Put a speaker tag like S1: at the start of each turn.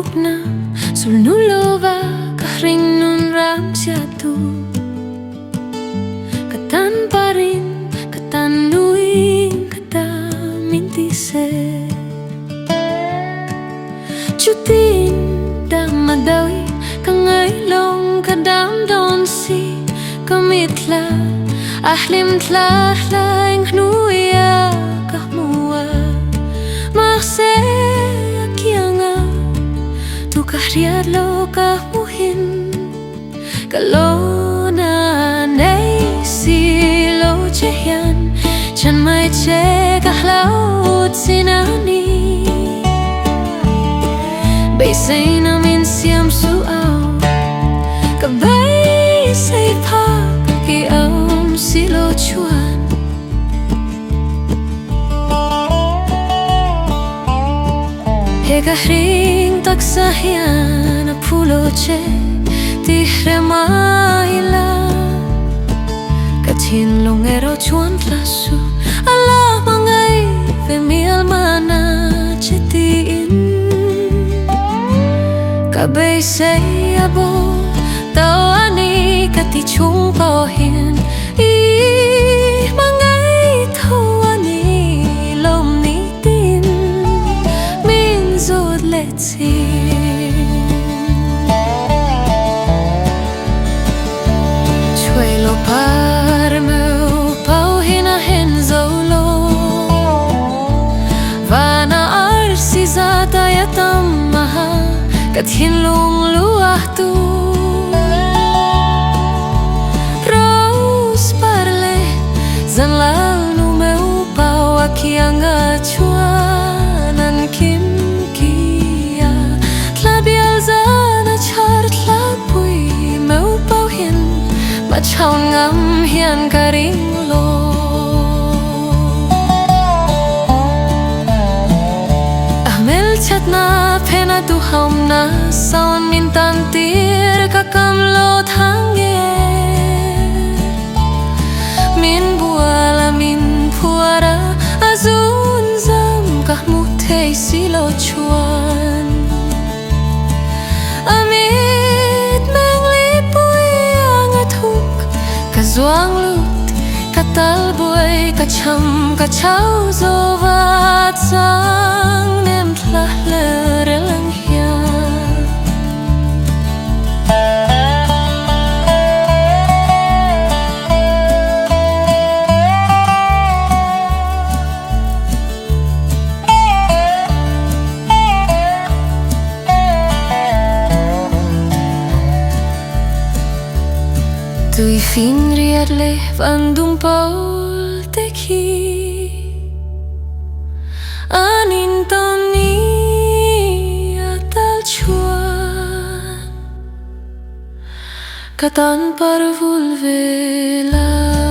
S1: Rukna sulhnu lova ka hringnun ram chhiattu Ka tan parin ka tan nuin ka dam in ti se. Chutin dam a dawi ka ngailawng ka dam dawn si ka mitthla a hlim thla hla eng hnuaia ka hmu a mahse a kianga tu ka hriat lo ka hmu hin ka lawna nei si lo che hian chan mai che ka hlau chin a ni. Beiseina min siam suh au ka beisei phak i awm si lo chuan. He ka hring taksa hian a phu lo che ti hre mai ila. Ka thinlung erawh chuan tla suh a la hmangaih ve mial mahna che tiin. Ka beisei a bo tau a ni ka ti chung pawhin i hmangaih tho a ni lawm ni tin min zut leh chin. Chhuai lo par meu pau hin a hen zo lo Vana arsi zat aia tam maha ka thinlung luah tu Rose par leh zan lal nu meu pau a kianga chuan an kim kia Thla bial zan a chhar thlapui meu pau hin ma chhaun ngam hian ka ring lo. A hmelchhatna phena duhawmna sawn min tan tir ka kam lo thang e. Min bual a min phuar a, a zun zam ka hmu thei si lo chuan. A mit meng lipui ang a thuk, ka zuang lut, ka tal buai, ka cham, ka chau zo va chang nem thla hle reng hian. Tui fingriat leh van dum pawl te khi an intawn ni a tal chuan ka tan par vul ve lai.